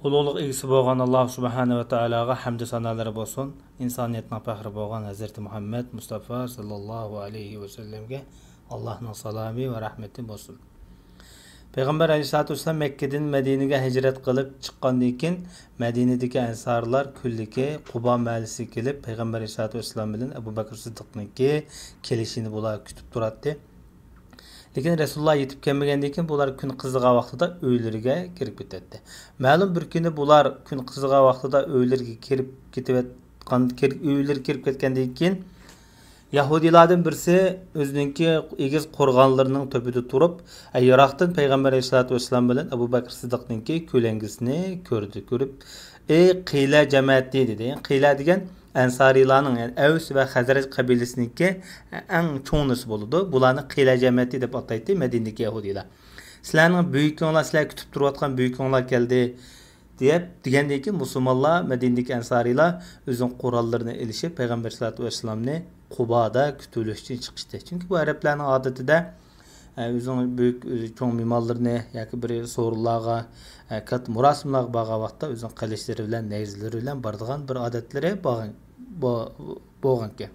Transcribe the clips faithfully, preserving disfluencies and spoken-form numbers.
ئۇلۇغلۇق ئىگىسى بولغان ئاللاھ سۇبھانەھۇ ۋە تائالاغا ھەمدۇ سانالىرى بولسۇن. ئىنسانىيەتنىڭ پەخرى بولغان ھەزرىتى مۇھەممەد مۇستافا ساللاللاھۇ ئەلەيھى ۋەسەللەمگە ئاللاھنىڭ سالامى ۋە رەھمىتى بولسۇن. پەيغەمبەر ئەلەيھىسسالاتۇ ۋەسسالام مەككىدىن مەدىنىگە ھىجرەت قىلىپ چىققاندىن كېيىن، مەدىنىدىكى ئەنسارلار كۈنلۈكى قۇبا مەھەللىسىگە كېلىپ، پەيغەمبەر ئەلەيھىسسالاتۇ ۋەسسالام بىلەن ئەبۇ بەكرى سىددىقنىڭكى كېلىشىنى بۇلار كۈتۈپ تۇراتتى. لېكىن رەسۇلۇللا يېتىپ كەلمىگەندىن كېيىن بۇلار كۈن قىزىغان ۋاقتىدا ئۆيلىرىگە كىرىپ كېتەتتى. مەلۇم بىر كۈنى بۇلار كۈن قىزىغان ۋاقتىدا ئۆيلىرىگە كىرىپ كېتىۋاتقان، كىر-، ئۆيلىرىگە كىرىپ كەتكەندىن كېيىن، يەھۇدىيلاردىن بىرسى ئۆزىنىڭكى ئېگىز قورغانلىرىنىڭ تۆپىدە تۇرۇپ، يىراقتىن پەيغەمبەر ئەلەيھىسسالاتۇ ۋەسسالام بىلەن ئەبۇ بەكرى سىددىقنىڭكى كۆلەڭگىسىنى كۆردى. كۆرۈپ، «ئەي قىيلە جەمەتى» دېدى. قىيلە دېگەن ئەنسارىيلارنىڭ، يەنى ئەۋس ۋە خەزرەج قەبىلىسىنىڭكى ئەڭ چوڭ نېسى بولىدۇ. بۇلارنى قىيلە جەمەتى دەپ ئاتايتتى مەدىنىدىكى يەھۇدىيلار. «سىلەرنىڭ بۈيۈكۈڭلار، سىلەر كۈتۈپ تۇرۇۋاتقان بۈيۈكۈڭلار كەلدى» دەپ دېگەندىن كېيىن، مۇسۇلمانلار، مەدىنىدىكى ئەنسارىيلار ئۆزىنىڭ قوراللىرىنى ئېلىشىپ، پەيغەمبەر ساللاللاھۇ ئەلەيھى ۋەسەللەمنى قۇبادا كۈتۈۋېلىش ئۈچۈن چىقىشتى. چۈنكى بۇ ئەرەبلەرنىڭ ئادىتىدە، ئە، ئۆزىنىڭ بۈيۈك، ئۆزى چوڭ مېھمانلىرىنى ياكى بىر سورۇنلارغا، ئە، كاتتا مۇراسىملارغا بارغان ۋاقىتتا ئۆزىنىڭ قىلىچلىرى بىلەن، نەيزىلىرى بىلەن بارىدىغان بىر ئادەتلىرى بارغان، بو-، بولغانىكەن.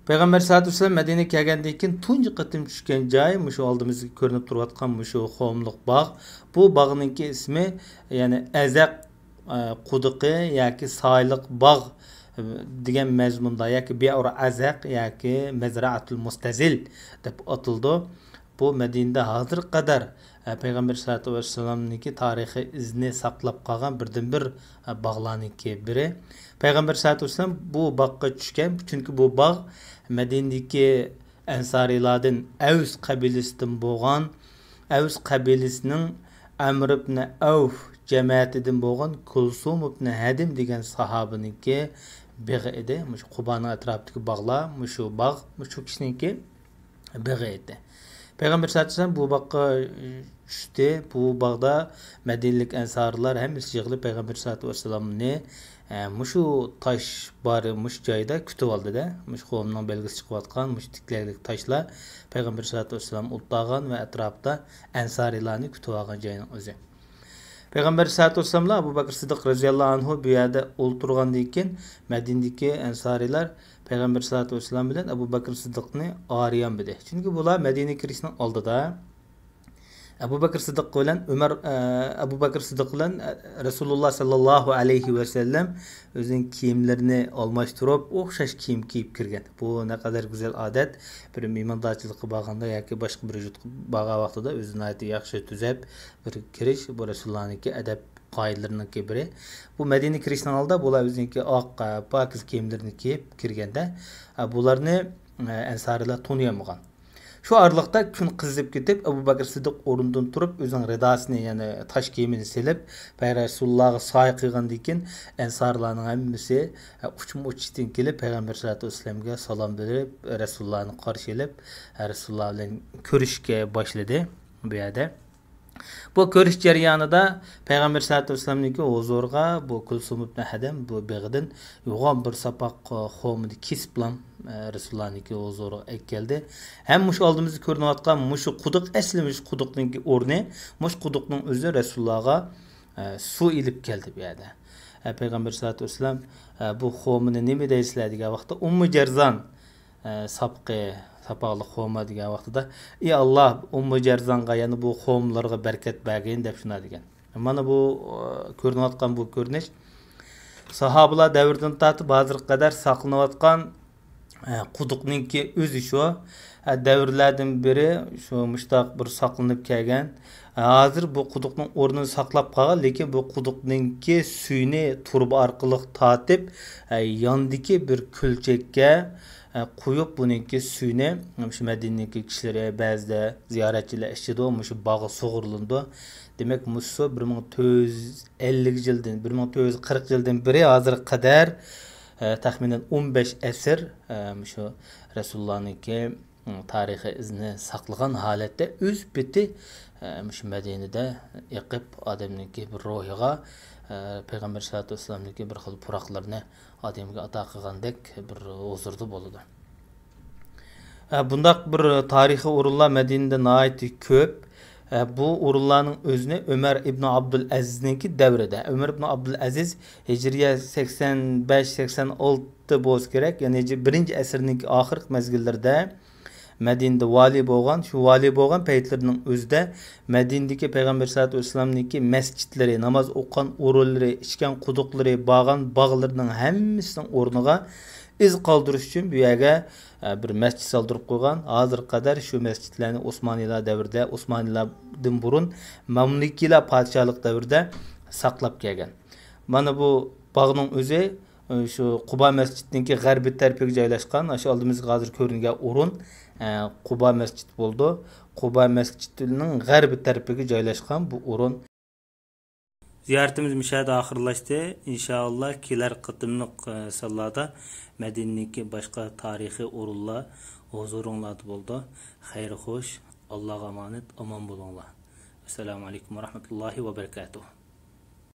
پەيغەمبەر ساللاللاھۇ ئەلەيھى ۋەسەللەم مەدىنىگە كەلگەندىن كېيىن تۇنجى قېتىم چۈشكەن جاي مۇشۇ ئالدىمىزدا كۆرۈنۈپ تۇرۇۋاتقان مۇشۇ قوملۇق باغ. بۇ باغنىڭكى ئىسمى، يەنى ئەزەق، ئە، قۇدۇقى ياكى سايىلىق باغ، ئە، دېگەن مەزمۇندا ياكى بىئۇر ئەزەق ياكى مەزرەئەتۇل مۇستەزىل دەپ ئاتىلىدۇ. بۇ مەدىنىدە ھازىرغا قەدەر، ئە، پەيغەمبەر ساللاللاھۇ ئەلەيھى ۋەسەللەمنىڭكى تارىخىي ئىزىنى ساقلاپ قالغان بىردىنبىر، ئە، باغلارنىڭكى بىرى. پەيغەمبەر ساللاللاھۇ ئەلەيھى ۋەسەللەم بۇ باغقا چۈشكەن، چۈنكى بۇ باغ مەدىنىدىكى ئەنسارىيلاردىن ئەۋس قەبىلىسىدىن بولغان، ئەۋس قەبىلىسىنىڭ ئەمر ئىبنى ئەۋف جەمەتىدىن بولغان كۇلسۇم ئىبنى ھەدىم دېگەن ساھابىنىڭكى بېغى ئىدى. مۇشۇ قۇبانىڭ ئەتراپىدىكى باغلار، مۇشۇ باغ، مۇشۇ كىشىنىڭكى بېغى ئىدى. پەيغەمبەر ساللاللاھۇ ئەلەيھى ۋەسەللەم بۇ باغقا چۈشتى. بۇ باغدا مەدىنىلىك ئەنسارىيلار ھەممىسى يىغىلىپ پەيغەمبەر ساللاللاھۇ ئەلەيھى ۋەسەللەمنى، ئە، مۇشۇ تاش بار، مۇشۇ جايدا كۈتۈۋالدى-دە. مۇشۇ قومنىڭ بەلگىسى چىقىۋاتقان مۇشۇ تىكلەكلىك تاشلار پەيغەمبەر ساللاللاھۇ ئەلەيھى ۋەسەللەم ئولتۇرغان ۋە ئەتراپتا ئەنسارىيلارنى كۈتۈۋالغان جاينىڭ ئۆزى. پەيغەمبەر ساللاللاھۇ ئەلەيھى ۋەسەللەم بىلەن ئەبۇ بەكرى سىددىق رەزىياللاھۇ ئەنھۇ بۇ يەردە ئولتۇرغاندىن كېيىن، مەدىنىدىكى ئەنسارىيلار پەيغەمبەر ساللاللاھۇ ئەلەيھى ۋەسەللەم بىلەن ئەبۇ بەكرى سىددىقنى ئارىيالمىدى. چۈنكى بۇلار مەدىنىگە كىرىشنىڭ ئالدىدا ئەبۇ بەكرى سىددىق بىلەن ئۆمەر، ئە، ئەبۇ بەكرى سىددىق بىلەن، ئە، رەسۇلۇللا ساللاللاھۇ ئەلەيھى ۋەسەللەم ئۆزىنىڭ كىيىملىرىنى ئالماشتۇرۇپ، ئوخشاش كىيىم كىيىپ كىرگەن. بۇ نەقەدەر گۈزەل ئادەت. بىر مېھماندارچىلىققا بارغاندا ياكى باشقا بىر يۇرتقا بارغان ۋاقتىدا ئۆزىنى ناھايىتى ياخشى تۈزەپ، بىر كىرىش، بۇ رەسۇلۇللانىڭكى ئەدەپ قائىدىلىرىنىڭكى بىرى. بۇ مەدىنىگە كىرىشنىڭ ئالدىدا بۇلار ئۆزىنىڭكى ئاق، پاكىز كىيىملىرىنى كىيىپ كىرگەندە، بۇلارنى ئەنسارىيلار تونۇيالمىغان. شۇ ئارىلىقتا كۈن قىزىپ كېتىپ، ئەبۇ بەكرى سىددىق ئورنىدىن تۇرۇپ، ئۆزىنىڭ رىداسىنى، يەنى تاش كىيىمىنى سېلىپ، پەيغەمبەر رەسۇلۇللاغا سايە قىلغاندىن كېيىن، ئەنسارىيلارنىڭ ھەممىسى ئۇچما-ئۇچۇشتىن كېلىپ، پەيغەمبەر ساللاللاھۇ ئەلەيھى ۋەسەللەمگە سالام بېرىپ، رەسۇلۇللانى قارشى ئېلىپ، رەسۇلۇللا بىلەن كۆرۈشۈشكە باشلىدى بۇ يەردە. بۇ كۆرۈش جەريانىدا پەيغەمبەر سەللەللاھۇ ئەلەيھى ۋەسەللەمنىڭكى ھۇزۇرىغا بۇ كۇلسۇم ئىبنى ھەدەم بۇ بېغىدىن يوغان بىر ساپاق، ئە، خورمىنى كېسىپلا، ئە، رەسۇلۇللانىڭكى ھۇزۇرىغا ئەكەلدى. ھەم مۇشۇ ئالدىمىزدا كۆرۈنۈۋاتقان مۇشۇ قۇدۇق، ئەسلى مۇشۇ قۇدۇقنىڭكى ئورنى، مۇشۇ قۇدۇقنىڭ ئۆزى رەسۇلۇللاغا، ئە، سۇ ئېلىپ كەلدى بۇ يەردە. ئە، پەيغەمبەر سەللەللاھۇ ئەلەيھى ۋەسەللەم، ئە، بۇ خورمىنى نېمە دەيسىلەر دېگەن ۋاقىتتا، ئۇممۇ جەرزان، ئە، ساپىقى، ساپاقلىق خورما دېگەن ۋاقتىدا، ئى ئاللاھ، ئۇممۇ جەرزانغا، يەنى بۇ خورمىلارغا بەرىكەت بەرگىن دەپ شۇنداق دېگەن. مانا بۇ، ئە، كۆرۈنۈۋاتقان بۇ كۆرۈنۈش ساھابىلار دەۋرىدىن تارتىپ ھازىرغا قەدەر ساقلىنىۋاتقان، ئە، قۇدۇقنىڭكى ئۆزى شۇ. ئە، دەۋرلەردىن بېرى شۇ مۇشتاق بىر ساقلىنىپ كەلگەن. ھازىر بۇ قۇدۇقنىڭ ئورنىنى ساقلاپ قالغان، لېكىن بۇ قۇدۇقنىڭكى سۈيىنى تۇرۇبا ئارقىلىق تارتىپ، ئە، ياندىكى بىر كۆلچەككە، ئە، قۇيۇپ، بۇنىڭكى سۈيىنى مۇشۇ مەدىنىدىكى كىشىلىرى، بەزىدە زىيارەتچىلەر ئىچىدۇ، مۇشۇ باغ سۇغۇرۇلىدۇ. دېمەك، مۇشۇ سۇ بىر مىڭ تۆت يۈز ئەللىك يىلدىن، بىر مىڭ تۆت يۈز قىرىق يىلدىن بېرى ھازىرغا قەدەر، ئە، تەخمىنەن ئون بەش ئەسىر، ئە، مۇشۇ رەسۇلۇللانىڭكى تارىخىي ئىزىنى ساقلىغان ھالەتتە ئۆز پېتى، ئە، مۇشۇ مەدىنىدە ئېقىپ، ئادەمنىڭكى بىر روھىغا، ئە، پەيغەمبەر سەللەللاھۇ ئەلەيھى ۋەسەللەمنىڭكى بىر خىل پۇراقلىرىنى ئادەمگە ئاتا قىلغاندەك بىر ھۇزۇردا بولىدۇ. ئە، بۇنداق بىر تارىخىي ئورۇنلار مەدىنىدە ناھايىتى كۆپ. ھە، بۇ ئورۇنلارنىڭ ئۆزىنى ئۆمەر ئىبن ئابدۇل ئەزىزنىڭكى دەۋرىدە، ئۆمەر ئىبن ئابدۇل ئەزىز ھىجرىيە سەكسەن بەش، سەكسەن ئالتە بولسا كېرەك، يەنى ھىجرىي بىرىنچى ئەسىرنىڭكى ئاخىرقى مەزگىللىرىدە مەدىنىدە ۋالىي بولغان. شۇ ۋالىي بولغان پەيتلىرىنىڭ ئۆزىدە مەدىنىدىكى پەيغەمبەر سەللەللاھۇ ئەلەيھى ۋەسەللەمنىڭكى مەسچىتلىرى، ناماز ئوقۇغان ئورۇنلىرى، ئىچكەن قۇدۇقلىرى، بارغان باغلىرىنىڭ ھەممىسىنىڭ ئورنىغا ئىز قالدۇرۇش ئۈچۈن بۇ يەرگە، ئە، بىر مەسچىت سالدۇرۇپ قويغان. ھازىرغا قەدەر شۇ مەسچىتلەرنى ئوسمانىيلار دەۋرىدە، ئوسمانىيلاردىن بۇرۇن مەملۇكىيلار پادىشاھلىق دەۋرىدە ساقلاپ كەلگەن. مانا بۇ باغنىڭ ئۆزى، ئە، شۇ قۇبا مەسچىتنىڭكى غەربىي تەرىپىگە جايلاشقان. شۇ ئالدىمىزغا ھازىر كۆرۈنگەن ئورۇن، ئە، قۇبا مەسچىت بولىدۇ. قۇبا مەسچىتىنىڭ غەربىي تەرىپىگە جايلاشقان بۇ ئورۇن. زىيارىتىمىز مۇشۇ يەردە ئاخىرلاشتى. ئىنشائاللا، كېلەر قېتىملىق، ئە، سانلاردا مەدىنىدىكى باشقا تارىخىي ئورۇنلار ھۇزۇرۇڭلاردا بولىدۇ. خەير خوش، ئاللاغا ئامانەت، ئامان بولۇڭلار. ئەسسالامۇ ئەلەيكۇم ۋە رەھمەتۇللاھى ۋە بەرىكاتۇھ.